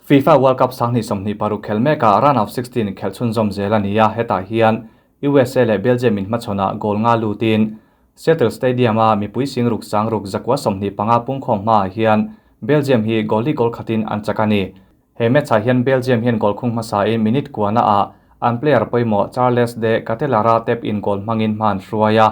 FIFA World Cup 2026 khel mekah round of 16 khelh chhunzawm zel a ni a, hetah hian USA leh Belgium inhmachhawnah goal nga lutin Seattle Stadium-a mipui singruk sangruk 125 pungkhawm hmaah hian Belgium hi goal li goal khatin an chak a ni. He match-ah hian Belgium hian goal khung hmasain minute kuana-ah an player pawimawh Charles de Ketelaere tap in goal hmangin hma an hruai a.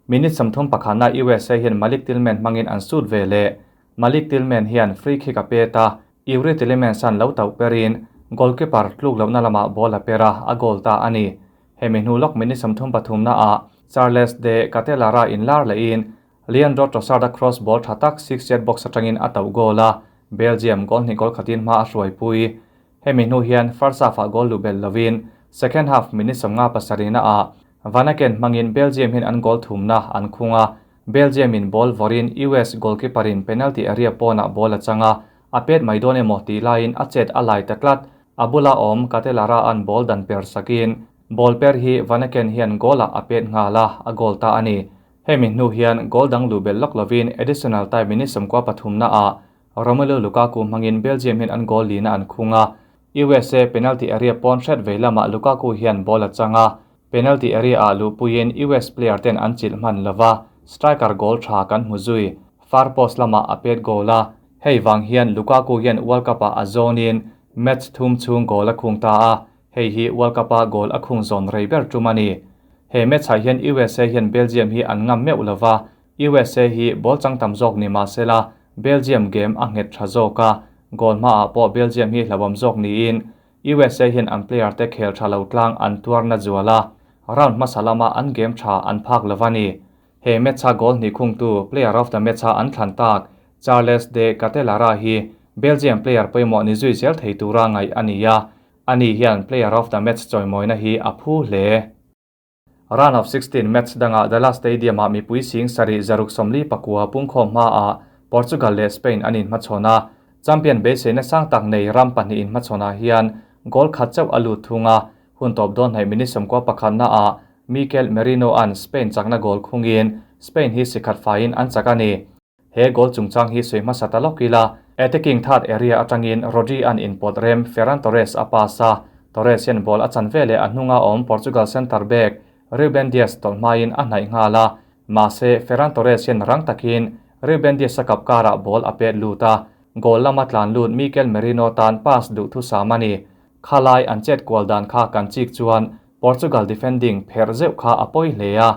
Minute 31na USA hian Malik Tillman hmangin an sut ve leh. Malik Tillman hian free kick a pet a, Youri Tielemans an lo tauh perin goalkeeper tluk lohna lamah ball a per a, a goal ta a ni. Hemi hnu lawk minute 33na-ah Charles de Ketelaere inlar lehin Leandro Trossard-a cross ball tha tak 6-yard box atangin a tauh goal a, Belgium goal hnih goal khatin hma a hruaipui. Hemi hnu hian first half-ah goal lu belh lovin second half minute 57na-ah Vanaken hmangin Belgium hian an goal thumna an khung a, Belgium in ball vawrin US goalkeeper in penalty area pawnah ball a chang a, a pet mai dawn emaw tih laiin a chet a lai ta tlat. A bula awm Ketelaere an ball dan per sakin ball per hi Vanaken hian goal ah a pet nghal a, a goal ta a ni. Hemi hnu hian goal dang lu belh lawk lovin additional time minute 93na-ah Romelu Lukaku hmangin Belgium hian an goal lina an khung a, USA penalty area pawn hret vei lamah Lukaku hian ball a chang a, penalty area ah luhpuiin US player ten an chilh hman lova, striker goal tha kan hmu zui. Far post lamah a pet goal a, hei wang hian Lukaku hian World Cup ah a zawnin match thum chhung goal a khung ta a, hei hi World Cup ah goal a khung zawn rei ber tum a ni. He match ah hian USA hian Belgium hi an ngam meuh lova, USA hi ball chang tam zawk ni mahsela Belgium game a nghet tha zawk a, goal hmaah pawh Belgium hi hlawam zawk niin USA hian an player te khel tha lo tlang an tuarna zual a, round hmasa lama an game tha an phak lova ni. He match a goal hnih khungtu player of the match a an thlan tak Charles de Ketelaere hi Belgium player pawimawh ni zui zel thei tura ngaih a ni a, ani hian player of the match chawimawina hi a phu hle. Round of 16 match dangah Dallas Stadium-ah mipui sing 749 pungkhawm hmaah Portugal leh Spain an inhmachhawn a, champion beiseina sang tak nei ram pahnih inhmachhawnah hian goal khat chauh a lut thung a, hun tawp dawn hnaih minute 91na-ah Mikel Merino an Spain chakna goal khungin Spain hi sikhat faiin an chak a ni. He goal chungchang hi sawi hmasa ta lawk ila, attacking third area atangin Rodri an inpawt rem Ferran Torres a pass a, Torres hian ball a chan vele a hnunga awm Portugal centre back Ruben Dias tawlh hmain a hnaih nghal a, mahse Ferran Torres hian rang takin Ruben Dias a kap karah ball a pet lut a, goal lama tlan lut Mikel Merino tan pass duh thu sam a ni. Khalai an chet kual dan kha kan chik chuan Portugal defending pher zeuh kha a pawi hle a,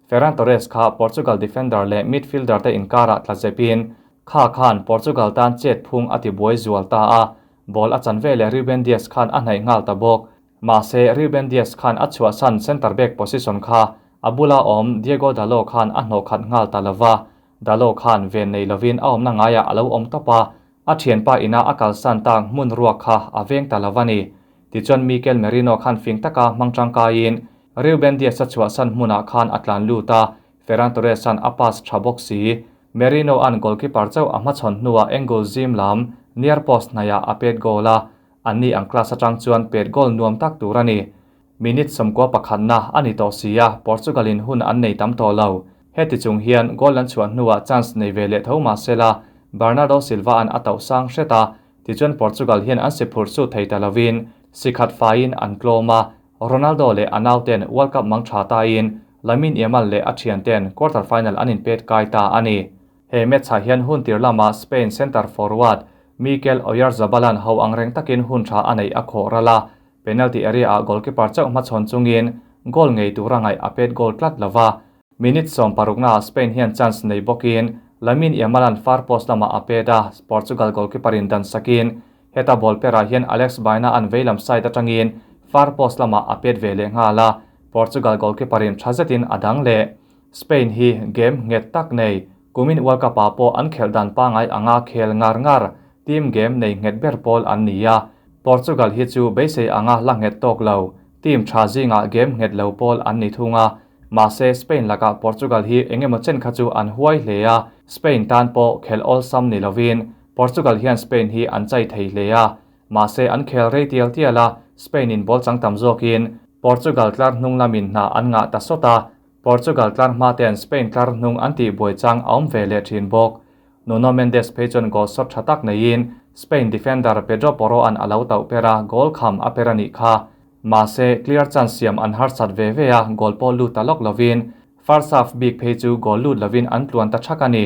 Ferran Torres kha Portugal defender leh midfielder te inkarah tla zepin kha khan Portugal tan chet phung a ti buai zual ta a, ball a chan vele Ruben Dias khan a hnaih nghal ta bawk. Mahse Ruben Dias khan a chhuahsan centre back position kha a bula awm Diogo Dalot khan a hnawh khat nghal ta lova, Dalot khan ven nei lovin a awmna ngaiah a lo awm tawp a, a thianpa ina a kalsan tak hmun ruak kha a veng ta lova ni. Tichuan Mikel Merino khan fing taka hmang tangkaiin Ruben Dias a chhuahsan hmunah khan a tlan lut a, Ferran Torres an a pass tha bawk si. Merino an goalkeeper chauh a hmachhawn hnuah angle zim lam near post hnaihah a pet goal a, anni ang class atang chuan pet goal nuam tak tur a ni. Minute 91na a ni tawh si a, Portugal in hun an nei tam tawh lo. Heti chung hian goal an chhuah hnuah chance nei ve leh tho mahsela Bernardo Silva an a tauh sang hret a, tichuan Portugal hian an si phur chu thei ta lovin sikhat faiin an tlawm a, Ronaldo leh a nauten World Cup mang tha tain Lamine Yamal leh a thian ten quarter final an inpet kai ta a ni. He match ah hian hun tir lama Spain centre forward Mikel Oyarzabal-an ho ang reng takin hun tha a neih a khawh ral a, penalty area ah goalkeeper chauh hmachhawn chungin goal ngei tura ngaih a pet goal tlat lova. Minute 60na Spain hian chance nei bawkin Lamine Yamal-an far post lamah a pet a, Portugal goalkeeper in dan sakin heta ball perah hian Alex Baena an veilam side atangin far post lamah a pet ve leh nghal a, Portugal goalkeeper in tha zetin a dang leh. Spain hi game nghet tak nei, kumin World Cup ah pawh an khelh dan pangai anga khel ngar ngar, team game nei nghet ber pawl an ni a. Portugal hi chu beisei anga la nghet tawk lo, team tha zingah game nghet lo pawl an ni thung a. Mahse Spain lakah Portugal hi engemaw chen kha chu an huai hle a, Spain tan pawh khel awlsam ni lovin Portugal hian Spain hi an chai thei hle a. Mahse an khel rei tial tial a, Spain in ball chang tam zawkin Portugal tlar hnung lamin hna an ngah ta sawt a, Portugal tlar hma ten Spain tlar hnung an tih buai chang a awm ve leh thin bawk. Nuno Mendes phei chuan goal shot tha tak neiin Spain defender Pedro Porro-a'n a lo tauh per a, goal kham a per a nih kha. Mahse, clear chance siam an harsat ve ve a, goal pawh lut ta lawk lovin, first half bik phei chu goal lut lovin an tluan ta thak a ni.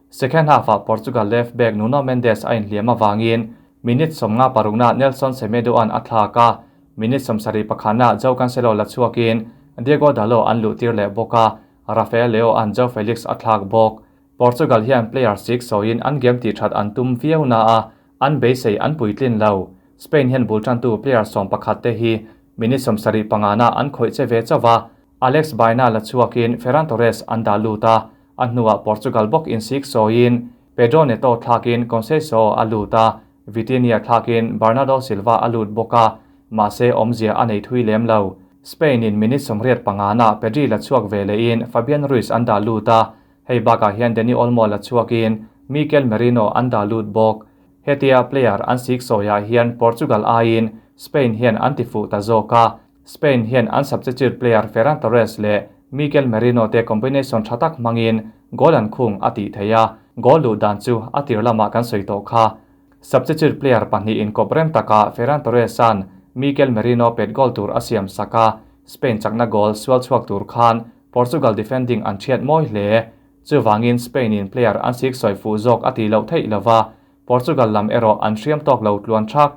Second half-ah Portugal left back Nuno Mendes a inhliam avangin minute 50 parukna Nelson Semedo-a'n a thlak a, minute 70 pakhatna Joao Cancelo la chhuakin Diogo Dalot an luhtir leh bawk a, Rafael Leao-a'n Joao Felix a thlak bawk. Portugal hian player sik sawiin an game tih that an tum viau na a, an beisei an puitlin lo. Spain hian bul tantu player 11 te hi minute 75 na an khawih che ve chauh a, Alex Baena la chhuakin Ferran Torres an dah lut a, a hnuah Portugal bawk in sik sawiin Pedro Neto thlakin Conceição a lut a, Vitinha thlakin Bernardo Silva a lut bawk a, mahse awmzia a nei thui lem lo. Spain in minute 85 na Pedri la chhuak ve lehin Fabian Ruiz an dah lut a, hei bakah hian Dani Olmo la chhuakin Mikel Merino an dah lut bawk. Hetia player an sik sawiah hian Portugal aiin Spain hian an ti fuh ta zawk a, Spain hian an substitute player Ferran Torres leh Mikel Merino te combination tha tak hmangin goal an khung a tih thei a, goal luh dan chu a tir lamah kan sawi tawh kha. Substitute player pahnih inkawp rem takah Ferran Torres-a'n Mikel Merino pet goal tur a siam sak a, Spain chakna goal sual chhuak tur khan Portugal defending an thiat mawi hle. Chuwangin Spain in player an sik sawi fuh zawk a tih loh theih lova, Portugal lam erawh an hriam tawk lo tluan thak.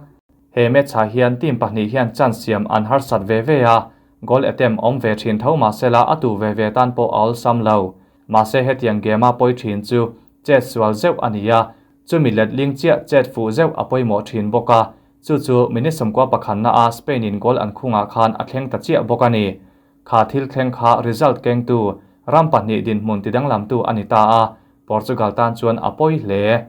He match ah hian team pahnih hian chance siam an harsat ve ve a, goal attempt awm ve thin tho mahsela a tu ve ve tan pawh a awlsam lo. Mahse hetiang game a pawi thin chu chet sual zeuh a ni a, chumi letling chiah chet fuh zeuh a pawimawh thin bawk a, chu chu minute 91 na a Spain in goal an khungah khan a thleng ta chiah bawk a ni. Kha thil thleng kha result kengtu ram pahnih dinhmun tidanglamtu a ni ta a, Portugal tan chuan a pawi hle.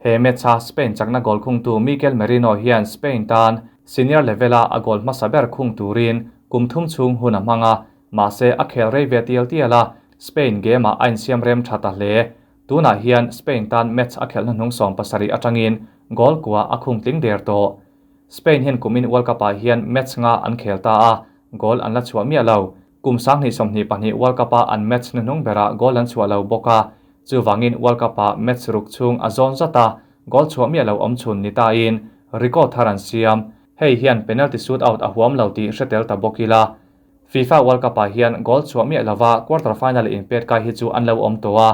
He match a Spain chakna goal khungtu Mikel Merino hian Spain tan senior level-a a goal hmasa ber khung turin kum thum chhung hun a hmang a, mahse a khel rei ve tial tial a, Spain game-ah a insiam rem tha ta hle. Tunah hian Spain tan match a khelhna hnung 70 atangin goal kua a khung tling der tawh. Spain hian kumin World Cup-ah hian match nga an khel ta a, goal an la chhuah miah lo. Kum 2022 World Cup-a an match hnuhnung berah goal an chhuah lo bawk a, chuwangin World Cup-ah match ruk chhung a zawn zat a, goal chhuah miah lo awm chhun ni ta in record thar an siam. Hei hian penalty shootout a huam lo tih hre tel ta bawk ila. FIFA World Cup-ah hian goal chhuah miah lova quarter final in pet kai hi chu an lo awm tawh a,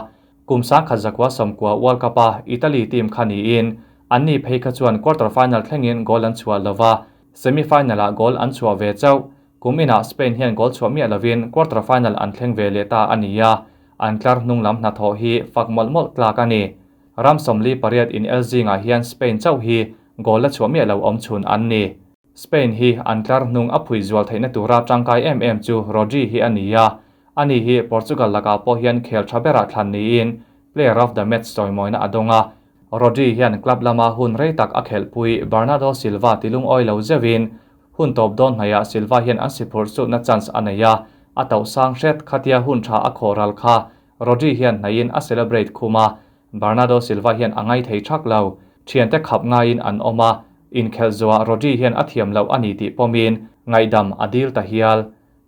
kum 1990 World Cup-a Italy team kha niin an ni phei kha chuan quarter final thlengin goal an chhuah lova, semi final-ah goal an chhuah ve chauh. Kumina Spain hian goal chhuah miah lovin quarter final an thleng ve leh ta a ni a, an tlar hnung lam hna thawh hi fak mawlh mawlh tlak a ni. Ram 48 in el zingah hian Spain chauh hi goal la chhuah miah lo awm chhun an ni. Spain hi an tlar hnung a phui zual theihna tura tangkai em em chu Rodri hi a ni a, ani hi Portugal lakah pawh hian khel tha berah thlan niin player of the match chawimawina a dawng a. Rodri hian club lama hun rei tak a khelhpui Bernardo Silva tilung awi lo zeuhin hun tawp dawn hnaihah Silva hian an si phurh chutna chance a nei a, a tauh sang hret khatia hun tha a khawh ral kha Rodri hian hnaihin a celebrate khum a, Bernardo Silva hian a ngai thei thak lo. Thiante khap ngaiin an awm a, inkhelh zuah Rodri hian a thiam lo a ni tih pawmin ngaihdam a dil ta hial.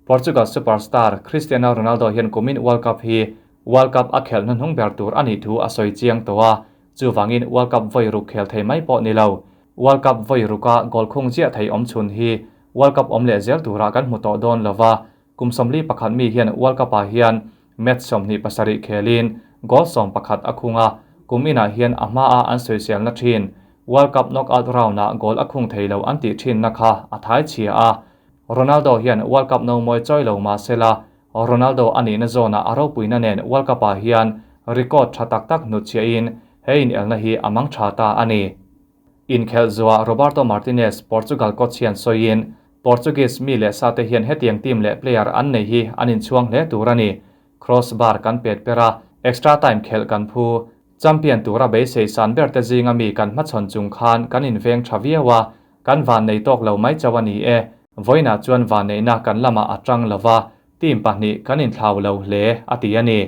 Portugal superstar Cristiano Ronaldo hian kumin World Cup hi World Cup a khelh hnuhnung ber tur a nih thu a sawi chiang tawh a, chuwangin World Cup vawi ruk khel thei mai pawh ni lo. World Cup vawi ruka goal khung chiah thei awm chhun hi World Cup awm leh zel turah kan hmu tawh dawn lova, kum 41 mi hian World Cup-ah hian match 27 khelin goal 11 a khung a, kum inah hian a hma a an sawiselna thin World Cup knockout round-ah goal a khung thei lo an tih thin na kha a thai chhia a. Ronaldo hian World Cup no mawi chawi lo mahsela Ronaldo a nihna zawnah a ropuina nen World Cup-ah hian record tha tak tak hnut chhiahin he in elna hi a mang tha ta a ni. Inkhelh zuah Roberto Martinez Portugal coach hian sawiin Portuguese mi leh sa te hian hetiang team leh player an nei hi an inchhuang hle tur a ni. Crossbar kan pet per a, extra time khelh kan phu. Champion tura beisei san ber te zinga mi kan hmachhawn chung khan kan inveng tha viau a, kan van nei tawk lo mai chauh a ni e. Vawiinah chuan van neihna kan lamah a tang lova, team pahnih kan inthlau lo hle a ti a ni.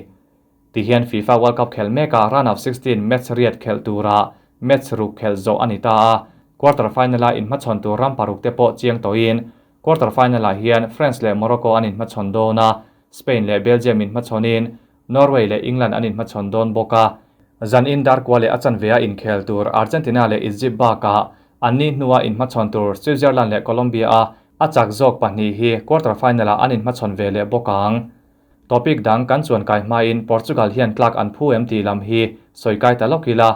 Ti hian FIFA World Cup khel mekah round of 16 match riat khelh tura match ruk khelh zawh a ni ta a, quarter final-a inhmachhawn tur ram paruk te pawh chiang tawhin quarter final-ah hian France leh Morocco an inhmachhawn dawn a, Spain leh Belgium inhmachhawnin Norway leh England an inhmachhawn dawn bawk a. Zan in darkua leh a chanve a inkhel tur Argentina leh Egypt bakah an ni hnua inhmachhawn tur Switzerland leh Colombia a a chak zawk pahnih hi quarter final ah an inhmachhawn ve leh bawk ang. Topic dang kan chuan kai hmain Portugal hian tlak an phu em tih lam hi sawi kai ta lawk ila.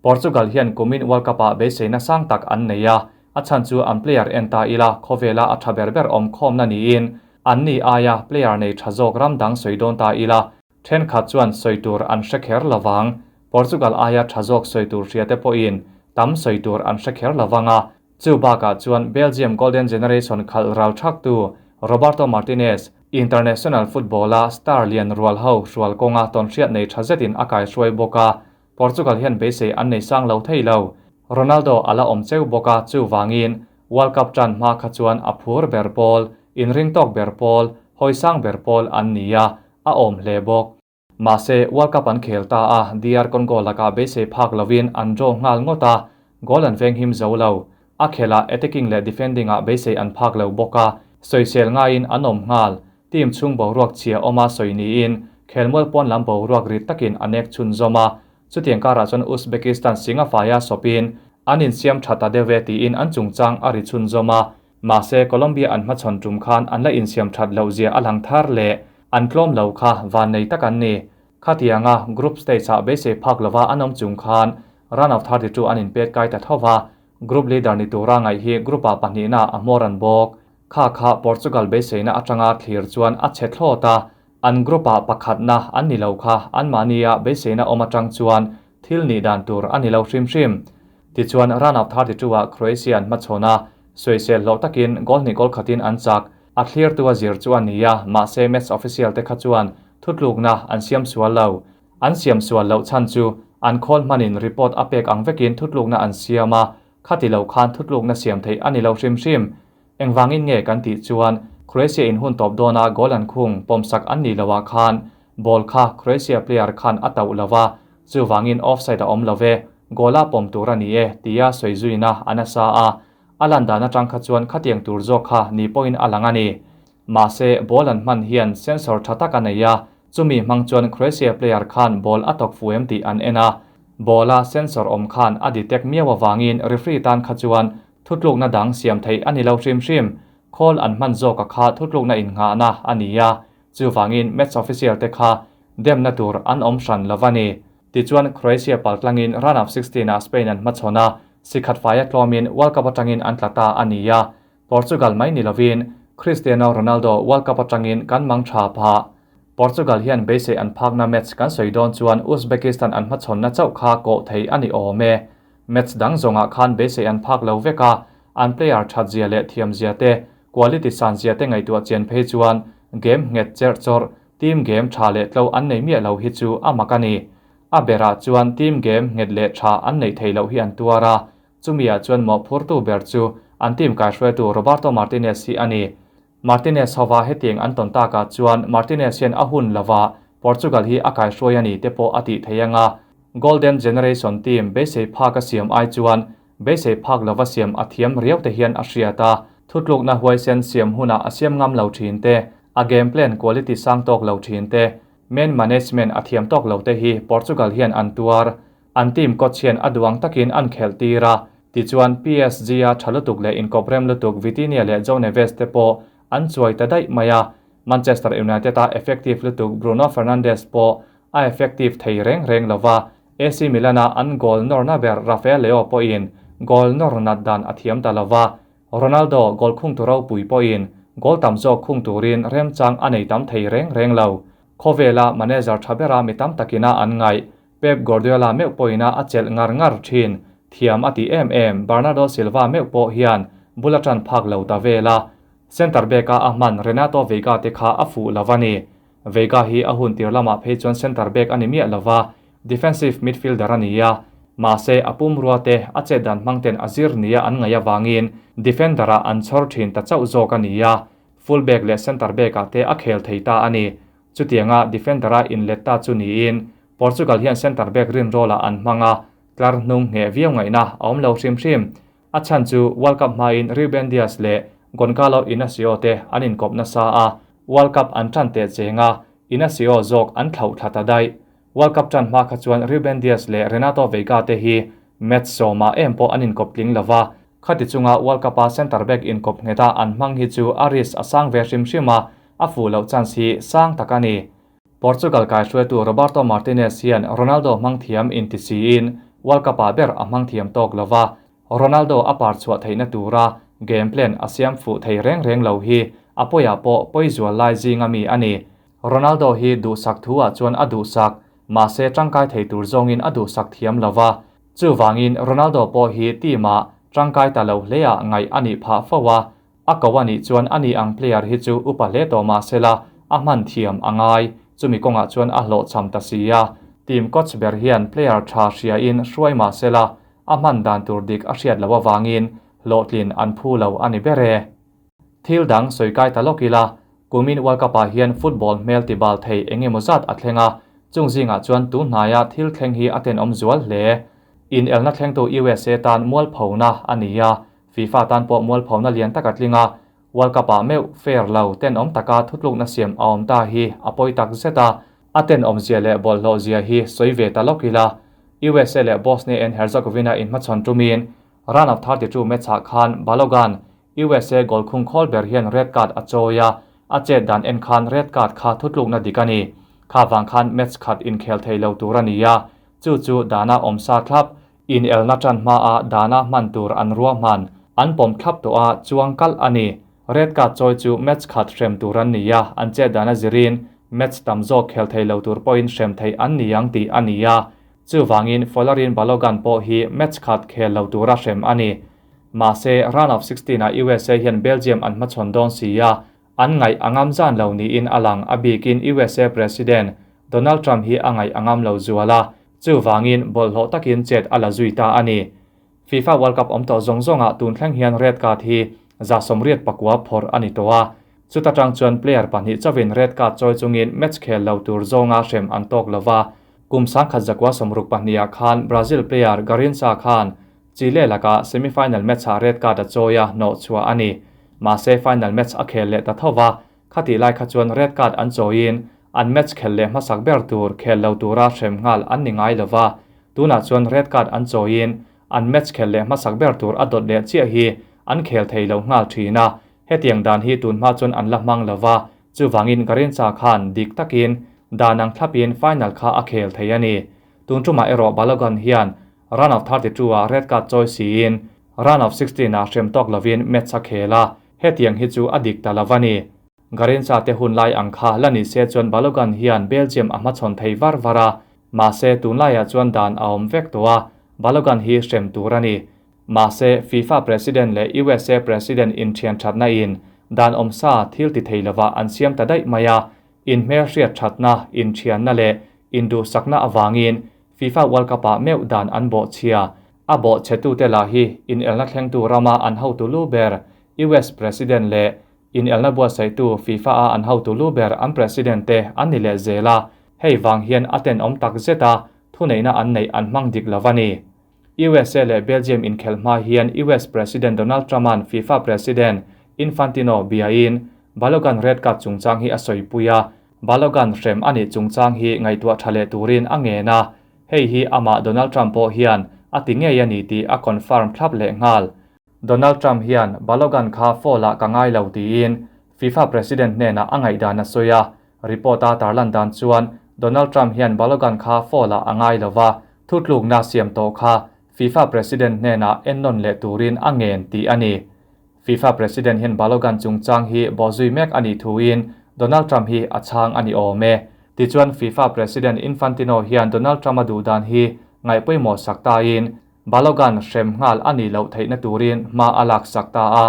Portugal hian kumin World Cup ah beiseina sang tak an nei a, a chhan chu an player en ta ila khawvela a tha ber ber awm khawmna niin an ni aia player nei tha zawk ram dang sawi dawn ta ila Thenkhat chuan sawi tur an hre kher lovang. Portugal aia tha zawk sawi tur hria te pawhin tam sawi tur an hre kher lovang a. Chu bakah chuan Belgium Golden Generation khalh ral thaktu Roberto Martinez, international football-a star lian rual ho hrual kawnga tawnhriat nei tha zetin a kaihruai bawk a. Portugal hian beisei an nei sang lo thei lo. Ronaldo a la awm cheu bawk a, chuvangin World Cup tan hma kha chuan a phur ber pawl, inring tawk ber pawl, hawisang ber pawl an ni a, a awm hle bawk. Mahse, World Cup an khel ta a, DR Congo lakah beisei phak lovin an draw nghal ngawt a, goal an venghim zo lo. A khelah attacking leh defending ah beisei an phak lo bawk a, sawisel ngaiin an awm nghal. Team chhung boruak chhia awma sawi niin, khelmual pawn lam boruak rit takin a nek chhunzawm a. Chutiang karah chuan Uzbekistan Singafaia sawpin an insiam tha ta deuh e tiin an chungchang a ri chhunzawm a. Mahse, Colombia an hmachhawn tum khan an la insiam that loh zia a lang thar leh an tlawm lo kha vannei tak an ni. Khatianga group stage ah beisei phak lova an awm chung khan round of 32 an inpet kai ta tho va, group leader ni tura ngaih hi group ah pahnihna a hmawr an bawk. Kha kha Portugal beiseina atanga thlir chuan a chhe thlawt a, an group ah pakhatna an ni lo kha anmahnia beiseina awm atang chuan thil nih dan tur a ni lo hrim hrim. Tichuan round of 32 ah Croatia an hmachhawn a, sawisel hlawh takin goal hnih goal khatin an chak. A thlirtu a zir chu a ni a, mahse match official te kha chuan thutlukna an siam sual lo. An siam sual loh chhan chu an khawl hmanin report a pek ang vekin thutlukna an siam a, khati lo khan thutlukna siam theih a ni lo hrim hrim. Engvangin nge kan tih chuan Croatia in hun tawp dawna goal an khung pawmsak an nih loh ah khan ball kha Croatia player khan a tauh lo va, chuvangin offside a awm lo ve, goal a pawm tur a ni e tia sawi zuina a nasa a. A lan dan atang kha chuan khatiang tur zawk kha ni pawhin a lang a ni. Mahse ball an hman hian sensor tha tak a nei a, chumi hmang chuan Croatia player khan ball a tawk fu em tih an en a. Ball a sensor awm khan a detect miau avangin referee tan kha chuan Thutlukna dang siam theih a ni lo hrim hrim. Khawl an hman zawka kha thutlukna innghahna a ni a, chuvangin match official te kha demna tur an awm hran lo a ni. Tichuan Croatia paltlangin round of 16 ah Spain an hmachhawn a, sikhat faia tlawmin World Cup atangin an tla ta a ni a. Portugal mai ni lovin Cristiano Ronaldo World Cup atangin kan mang tha phah. Portugal hian beisei an phakna match kan sawi dawn chuan Uzbekistan an hmachhawnna chauh kha kawh thei a ni awm e. Match dang zawngah khan beisei an phak lo vek a, an player that zia leh thiam zia te, quality san zia te ngaihtuah chian phei chuan game nghet cherh chawrh, team game tha leh tlo an nei miah lo hi chu a mak a ni. A berah chuan team game nghet leh tha an neih theih loh hi an tuar a, chumiah chuan mawhphurtu ber chu an team kaihruaitu Roberto Martinez hi a ni. Martinez hova hetiang an tawn takah chuan Martinez hian a hun lova Portugal hi a kaihruai a ni te pawh a tih thei ang a, Golden Generation team beisei phak a siam ai chuan beisei phak lova siam a thiam riau te hian a hriat a, thutlukna huaisen siam hunah a siam ngam lo thin te, a game plan quality sang tawk lo thin te, man management a thiam tawk lo te hi Portugal hian an tuar. An team coach hian a duang takin an khelh tir a, tichuan PSG-a tha lutuk leh inkawp rem lutuk Vitinha leh João Neves te pawh an chuai ta daih mai a, Manchester United-a effective lutuk Bruno Fernandes pawh a effective thei reng reng lo va, AC Milan-a an goal nawrna ber Rafael Leao pawhin goal nawr nat dan a thiam ta lo va, Ronaldo goal khungtu ropui pawhin goal tam zawk khung turin remchang a nei tam thei reng reng lo. Khawvela manager tha bera mi tam takina an ngaih Pep Guardiola meuh pawhina a chelh ngar ngar thin. Thiam a ti em em, Bernardo Silva meuh pawh hian bul a tan phak lo ta vel a. Centre back a a hman Renato Veiga te kha a fuh lo a ni. Veiga hi a hun tir lamah phei chuan centre back a ni miah lo va, defensive midfielder a ni a. Mahse, a pumrua te, a chet dan hmang ten a zir nia an ngaih avangin defender ah an chhawr thin ta chauh zawk a ni a. Full back leh centre back ah te a khel thei ta a ni. Chutianga defender a inlet ta chu niin Portugal hian centre back rinrawlah an hmang a, tlar hnung ngheh viau ngaihna a awm lo hrim hrim. A chhan chu World Cup hmain Ruben Dias leh Goncalo Inacio te an inkawp nasa a, World Cup an tan teh cheng a, Inacio zawk an thlauh thla ta daih. World Cup tan hma kha chuan Ruben Dias leh Renato Veiga te hi match sawmah em pawh an inkawp tling lova, khati chunga World Cup-a centre back inkawp ngheta an hmang hi chu a risk a sang ve hrim hrim a, a fuh loh chance hi sang tak a ni. Portugal kaihruaitu Roberto Martinez hian Ronaldo hmang thiam inti siin World Cup-ah ber a hmang thiam tawk lova, Ronaldo a par chhuah theihna tura game plan a siam fuh thei reng reng lo hi a pawiah pawh pawi zual lai zinga mi a ni. Ronaldo hi duhsak thu ah chuan a duhsak, mahse tangkai thei tur zawngin a duhsak thiam lo va. Chuvangin Ronaldo pawh hi team ah tangkai ta lo hle ah ngaih a nih phah fo a, a ko a nih chuan ani ang player hi chu upa hle tawh mahsela a hman thiam a ngai, chumi kawngah chuan a hlawhchham ta si a. Team coach ber hian player tha hria in hruai mahsela a hman dan tur dik a hriat loh avangin hlawhtlin an phu lo a ni ber e. Thil dang sawi kai ta lawk ila, kumin World Cup ah hian football hmel ti bal thei eng emaw zat a thleng a, chung zingah chuan tun hnaia thil thleng hi a tenawm zual hle. Inelna thlengtu USA tan mualphona a ni a, FIFA tan pawh mualphona lian tak a tling a, World Cup ah meuh fair lo tenawm taka thutlukna siam a awm ta hi a pawi tak zet a, a tenawm zia leh bawlhhlawh zia hi sawi ve ta lawk ila, USA leh Bosnia and Herzegovina inhmachhawn tumin round of 32 match ah khan Balogun USA goal khung khawl ber hian red card a chawi a, a chet dan en khan red card kha thutlukna dik a ni. Kha vang khan match khat inkhel thei lo tur a ni a, chu chu dana awm sa thlap, inelna tan hmaa dana hman tur an ruahman an pawm thlap tawh a chuang kalh a ni. Red card chawi chu match khat hrem tur an ni a, an chet dan a zirin match tam zawk khel thei lo tur pawhin hrem theih an ni ang tih a ni a. Chuvangin Folarin Balogun pawh hi match khat khel lo tura hrem a ni. Mahse, round of 16 ah USA hian Belgium an hmachhawn dawn si a, an ngaih a ngam zan lo niin a lang. A bikin USA President Donald Trump hi a ngaih a ngam lo zual a, chuvangin bawlhhlawh takin chet a la zui ta a ni. FIFA World Cup awm tawh zawng zawngah tun thleng hian red card hi 189 phawrh a ni tawh a, chuta tang chuan player pahnih chauhin red card chawi chungin match khel lo tur zawnga hrem an tawk lova. Kum 1962 ah khan Brazil player Garrincha khan Chile lakah semi-final match-ah red card a chawi a, hnawh chhuah a ni. Mahse final match a khel leh ta tho va, khatih lai kha chuan red card an chawiin an match khel leh hmasak ber tur khel lo tura hrem nghal an ni ngai lo va, tunah chuan red card an chawiin an match khel leh hmasak ber tur a dawt leh chiah hi an khel thei lo nghal thin a, hetiang dan hi tun hma chuan an la hmang lo va, chuvangin Garrincha khan dik takin dan ang thlapin final kha a khel thei a ni. Tun tumah erawh Balogun hian round of 32 ah red card chawi siin round of 16 ah hrem tawk lovin match a khel a, hetiang hi chu a dik ta lo a ni. Garrincha te hun lai ang kha la ni se chuan Balogun hian Belgium a hmachhawn thei var var a, mahse tunlaiah chuan dan a awm vek tawh a, Balogun hi hrem tur a ni. Mahse FIFA President leh USA President inthian thatna in dan awmsa thil ti thei lova an siam ta daih mai a, inhmel hriat thatna, inthianna leh induhsakna avangin FIFA World Cup ah meuh dan an bawh chhia. A bawh chhetute lah hi inelna thlengtu rama an hotu lu ber US President leh inelna buatsaihtu FIFA a an hotu lu ber an President te an ni leh zel a, hei vang hian a tenawm tak zet a, thuneihna an neih an hmang dik lo a ni. USA leh Belgium inkhelh hma hian US President Donald Trump-a'n FIFA President Infantino biain Balogun red card chungchang hi a sawipui a, Balogun hrem a nih chungchang hi ngaihtuah tha leh turin a ngen a, hei hi amah Donald Trump pawh hian a ti ngei a ni tih a confirm thlap leh nghal. Donald Trump hian Balogun kha foul-ah ka ngai lo tiin FIFA President hnenah a ngaihdan a sawi a, report a tarlan dan chuan Donald Trump hian Balogun kha foul-ah a ngai lo va, thutlukna siam tawh kha FIFA President hnenah ennawn leh turin a ngen tih a ni. FIFA President hian Balogun chungchang hi bawhzui mek a nih thuin Donald Trump hi a chhang a ni awm e. Tichuan FIFA President Infantino hian Donald Trump a duh dan hi ngaihpawimawh sak tain Balogun hrem nghal a nih loh theihna turin hma a lak sak ta a,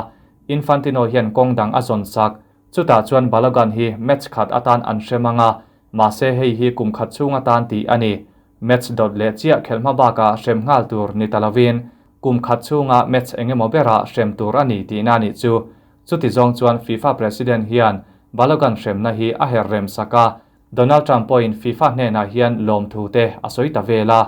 Infantino hian kawng dang a zawn sak. Chutah chuan Balogun hi match khat atan an hrem ang a, mahse hei hi kum khat chhung atan tih a ni. Match dawt leh chiah khelh hma bakah hrem nghal tur ni ta lovin kum khat chhunga match eng emaw berah hrem tur a ni tihna a nih chu. Chuti zawng chuan FIFA President hian Balogun hremna hi a her rem sak a, Donald Trump pawhin FIFA hnenah hian lawmthu te a sawi ta vel a.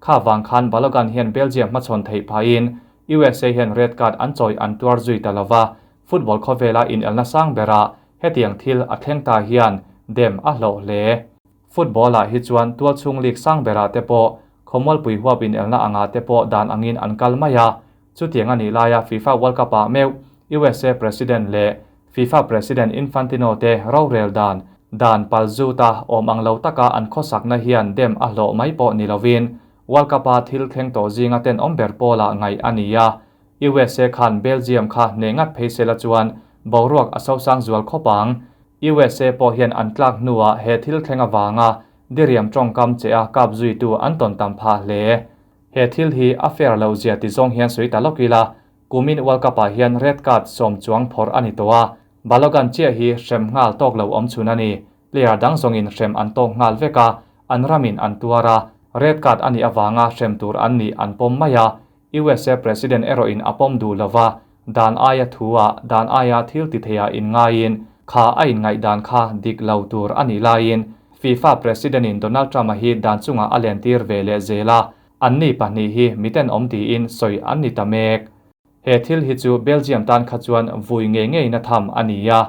Kha vang khan Balogun hian Belgium hmachhawn theih phahin USA hian red card an chawi an tuar zui ta lova, football khawvela inelna sang berah hetiang thil a thleng ta hian dem a hlawh hle. Football ah hi chuan tualchhung league sang berah te pawh khawmualpui huap inelna angah te pawh dan angin an kal mai a. Chutiang a nih laia FIFA World Cup ah meuh USA President leh FIFA President Infantino te rorel dan dan palzut a awm ang lo taka an khawsakna hian dem a hlawh mai pawh ni lovin World Cup a thil thleng tawh zinga tenawm ber pawlah ngaih a ni a. USA khan Belgium kha hneh ngat phei sela chuan boruak a sosang zual khawp ang. USA pawh hian an tlak hnuah he thil thleng avanga diriam tawngkam che a kap zuitu an tawn tam phah hle. He thil hi a fair loh zia ti zawng hian sawi ta lawk ila, kumin World Cup ah hian red card sawm chuang phawrh a ni tawh a, Balogun chiah hi hrem nghal tawk lo awm chhun a ni. Player dang zawngin hrem an tawk nghal vek a, an ramin an tuar a, red card a nih avanga hrem tur an nih an pawm mai a, USA President erawhin a pawm duh lova, dan aia thu ah, dan aia thil ti thei ah inngaiin, kha a inngaih dan kha dik lo tur a nih laiin, FIFA President in Donald Trump a hi dan chungah a lentir ve leh zel a, anni pahnih hi miten awm tiin sawi an ni ta mek. He thil hi chu Belgium tan kha chuan vui ngei ngei na tham a ni a,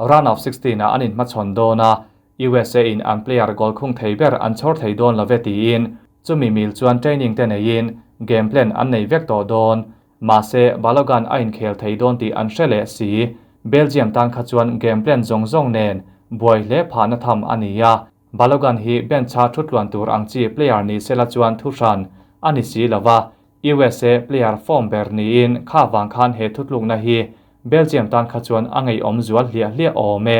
round of 16 ah an inhmachhawn dawn a, USA in an player goal khung thei ber an chhawr thei dawn love tiin chumi mil chuan training te neiin game plan an nei vek tawh dawn. Mahse, Balogun a inkhel thei dawn tih an hre leh si. Belgium tan kha chuan game plan zawng zawng nen buai hle phahna tham a ni a. Balogun hi bench a thutluan tur ang chi player ni sela chuan thu hran a ni si lova. USA player form ber niin kha vang khan he thutlukna hi Belgium tan kha chuan a ngeiawm zual hliah hliah awm e.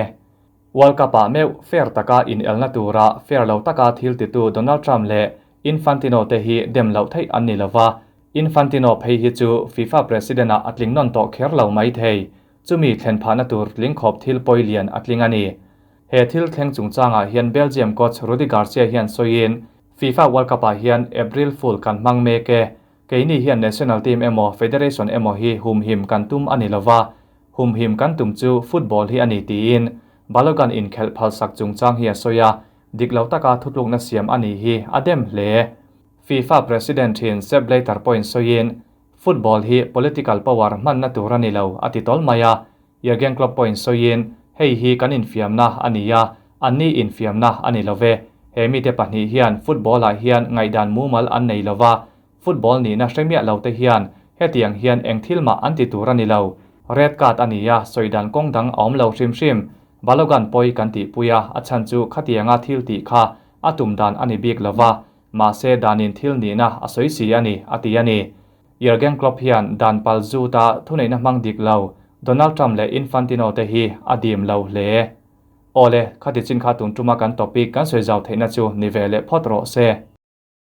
World Cup ah meuh fair taka inelna tura fair lo taka thil titu Donald Trump leh Infantino te hi dem loh theih an ni lova, Infantino phei hi chu FIFA President ah a tling nawn tawh kher lo mai thei. Chumi thlen phahna tur tling khawp thil pawi lian a tling a ni. He thil thleng chungchangah hian Belgium coach Rudi Garcia hian sawiin, FIFA World Cup ah hian April Fool kan hmang mek e. Keini hian national team emaw federation emaw hi humhim kan tum a ni lova, humhim kan tum chu football hi a ni tiin Balogun inkhelh phalsak chungchang hi a sawi a, dik lo taka thutlukna siam a nih hi a dem hle. FIFA President thin Sepp Blatter pawhin sawiin, Football hi political power hmanna tur a ni lo a ti tawl mai a, Jurgen Klopp pawhin sawiin, Hei hi kan infiamna a ni a, anni infiamna a ni love. He mite pahnih hian football ah hian ngaihdan mumal an nei lova, football nihna hre miah lo te hian hetiang hian eng thil mah an ti tur a ni lo. Red card a ni a, sawidan kawng dang a awm lo hrim hrim. Balogun pawi kan tihpui a, a chhan chu khatianga thil tih kha a tum dan a ni bik lova, mahse danin thil nihna a sawi si a ni, a ti a ni. Jurgen Klopp hian dan pal zuta thuneihna hmang dik lo Donald Trump leh Infantino te hi a dim lo hle. Awle, khati chin kha tun tuma kan topic kan sawi zau theihna chu ni ve leh phawt rawh se.